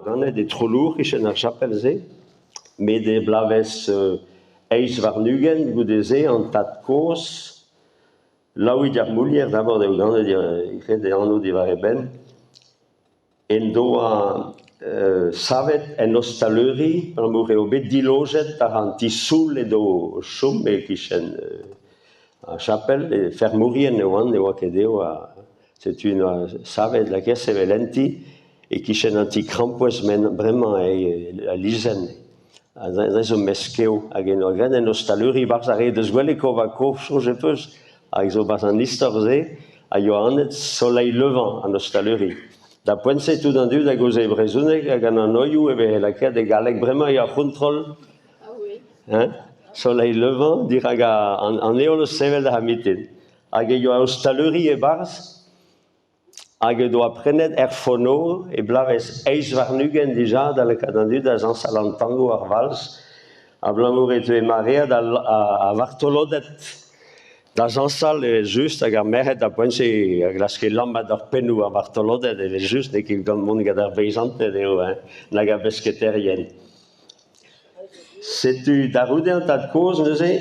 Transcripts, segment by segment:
Ganet e Trolour e-kichen ar chapel-se, met e bloavezh 28 goude-se an tad-kozh Laouig ar Moulier d'abord eo ganet graet e anv diwar e benn, en doa savet en ostaleri abalamour eo bet dilojet war an ti-soul edo o chom e-kichen ar chapel, e fermourien e oant, ne oa ket dezho setu en doa savet lakaet sevel en ti e-kichen an ti-krampouezh bremañ eo al Lizenn. Aze zo meskev hag en doa graet en ostaleri 'barzh ar re deus gwelet kof-ha-kof soñj ez peus hag zo 'barzh an istor-se a yoa anvet Soleil Levant an ostaleri. Da poent-se tout an dud a gaoze brezhoneg hag an anoioù e veze lakaet e galleg bremañ eo ar c'hontrol. Hein? Soleil Levant dirak an heol o sevel d'ar mitin. Hag e yoa ostaleri e-barzh Hag he doa prenet er fono e bloavezh 28 dija da lakaat an dud da zañsal an tango ar vals abalamour e teue maread a vartoloded da zañsal evel-just hag ar merc'hed a poent-se a glaske lammat ar pennoù ar vartoloded evel-just n'eo ket gant mont gant ar beizanted eo hein, nag ar besketaerien. Setu da c'houde an tad-kozh neuze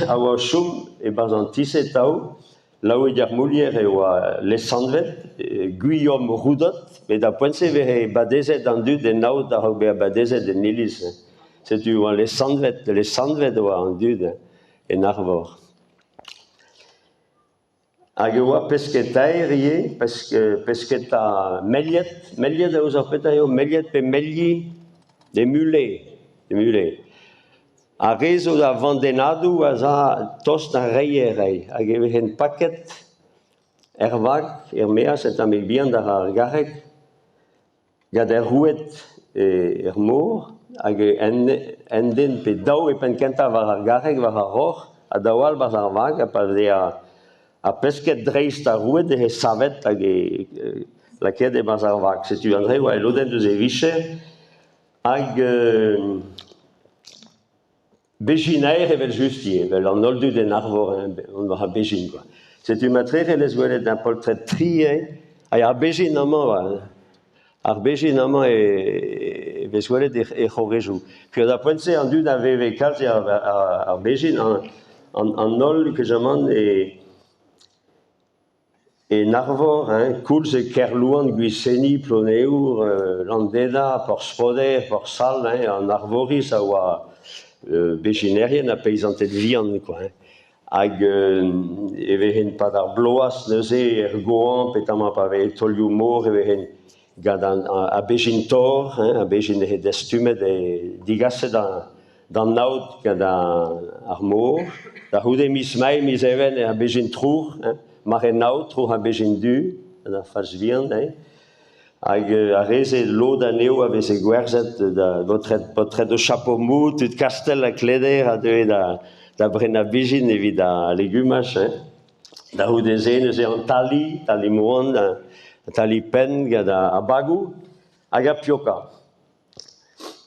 a oa o chom e-barzh an ti-se atav Laouig ar Moulier e oa lesanvet Guillaume Roudot, met da poent-se e veze badezet an dud en aod a-raok bezañ badezet en iliz. Setu e oa lesanvet, lesanvet e oa an dud en Arvor. Hag e oa pesketaer ivez, pesketa melied, melied a ouzer petra eo, melied pe melli, des mulets, des mulets. Ar re zo da vandennadoù a za tost d'ar reier eo hag e vezent paket er vag er-maez un tammig bihan d'ar ar garreg gant ar roued er mor hag un den pe daou e penn-kentañ war ar garreg war ar roc'h ha daou all barzh ar vag ha pa veze ar pesked dreist ar roued e veze savet hag e lakaet e-barzh ar vag. Setu an dra e oa e lodenn deus e vicher. Hag bezhinaer evel-just ivez, evel an holl dud en Arvor, hein, on war ar bezhin kwa. Setu ma trec'het ez gwelet ar poltred tri hein, ha ar bezhin amañ, ar bezhin amañ e vez gwelet e c'horezoù. Peogwir d'ar poent-se an dud a veve kalz ar bezhin, an holl peuzamant e En Arvor, hein, koulz e Kerlouan, Gwiseni, Ploneour, Landeda, Porspoder, Porsal, hein, an Arvoriz a oa bezhinaerien ha peizanted vihan kwa hein. Hag e vezent 'pad ar bloaz neuze er goañv petamant pa veze taolioù-mor e vezent gant ar bezhin torr, hein, ar bezhin he dastumet e digaset d'an aod gant ar mor. Da c'houde miz Mae, miz Even eo ar bezhin trouc'h, hein, mare aod, trouc'h ar bezhin du, gant ar falz vihan. Hein. Hag ar re-se, lod anezho a veze gwerzhet da baotred, paotred o chapo mou, tud Kastell ha Kleder a deue da, da brenañ bezhin evit al legumaj. Hein. Da c'houde-se neuze an tali, tali moan, an tali penn gant ar bagoù hag ar pioka.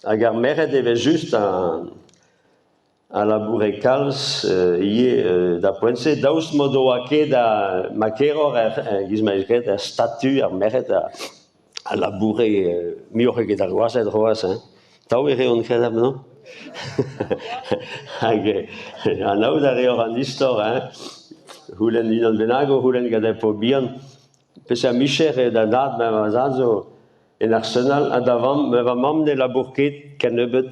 Hag ar merc'hed evel-just a laboure kalz ivez d'ar poent-se, daoust m'o doa ket a ma keroc'h e-giz ma vez graet er statu ar merc'hed a laboure muioc'h eget ar gwazed c'hoazh hein. Tav e reont kredabl non? Hag anaout a reoc'h an istor hein, c'houlenn unan bennak o c'houlenn gant ur paotr bihan peseurt micher eo da dad ma va zad zo En Arsenal ha da vamm, va mamm ne labour ket kennebeut.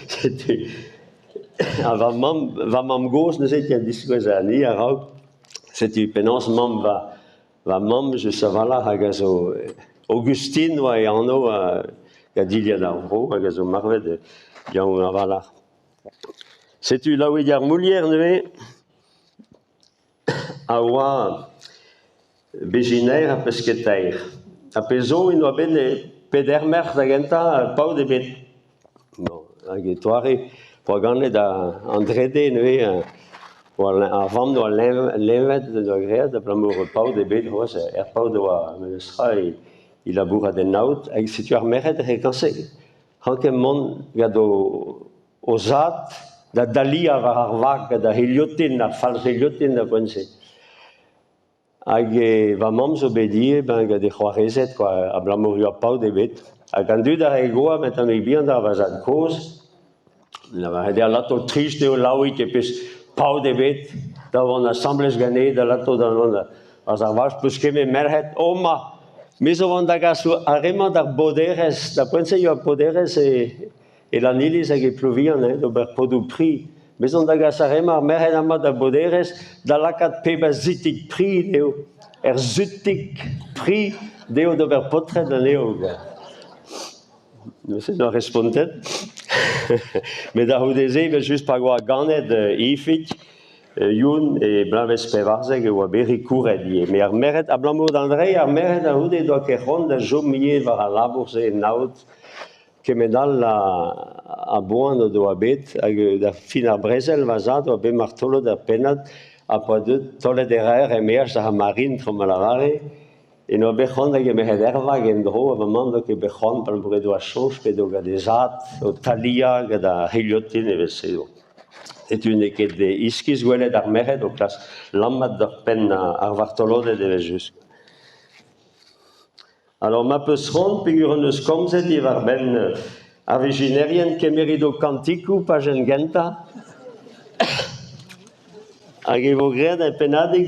Setu ha va mamm, va mamm-gozh neuze ki a diskouez anezhi a-raok. Setu penaos mamm va va mamm just a-walc'h hag a zo Augustine oa e anv gant dilhad ar vro hag a zo marvet yaouank a-walc'h. Setu Laouig ar Moulier neuze. A oa bezhinaer ha pesketaer. Ha pezh zo en doa bet peder merc'h da gentañ, paotr ebet. Bon, hag e toare oa ganet an drede neuze, oa ar vamm doa leñvet doa graet abalamour paotr ebet c'hoazh, er paotr oa memestra e labourat en aod. Hag setu ar merc'hed e kañse ranke mont gant o O zad da daliañ war ar vag gant ar c'hilhotin, ar falc'hilhotin a poent-se. Hag va mamm zo bet ivez ben gant he c'hoarezed kwa, abalamour e oa paotr ebet. Hag an dud a rae goap un tammig bihan da va zad-kozh. Lavaret eo alato trist eo Laouig e pezh paotr ebet da vont asambles ganez alato da vont ar vach 'peus ket merc'hed. Oh ma, me zo vont da gas ar re-mañ d'ar boderezh. Da poent-se e oa poderezh e E Lanniliz hag e Plouvian eh, d'ober podoù pri. Bez on da gas ar re-mañ ar merc'hed amañ da boderezh da lakaat pep a zutig pri dezho. Er zutig pri dezho d'ober paotred anezho. Neuze 'noa respontet. Met a-c'houde-se evel-just pa oa ganet Ifig, Youn e bloavezh 14 e oa bet rekouret ivez. Met ar merc'hed, abalamour d'an dre, ar merc'hed a-c'houde 'doa ket c'hoant da chom ivez war al labour-se en aod. Kement all a boan o doa bet hag da fin ar brezel va zad oa bet martolod ur pennad ha p'oa deuet taolet e raer e-maez ar marin tra ma lavare en doa bet c'hoant da gemeret er vag en-dro ha ma mamm 'doa ket bet c'hoant abalamour he doa soñj p'edo gant he zad o taliañ gant ar c'hilhotin evel-se. Setu n'eo ket iskis gwelet ar merc'hed o klask lammat doc'h penn ar vartoloded evel-just. Alors ma 'peus c'hoant peogwir hon eus komzet diwar-benn ar vezhinerien kemerit ho kantikoù pajenn gentañ hag e vo graet ur pennadig.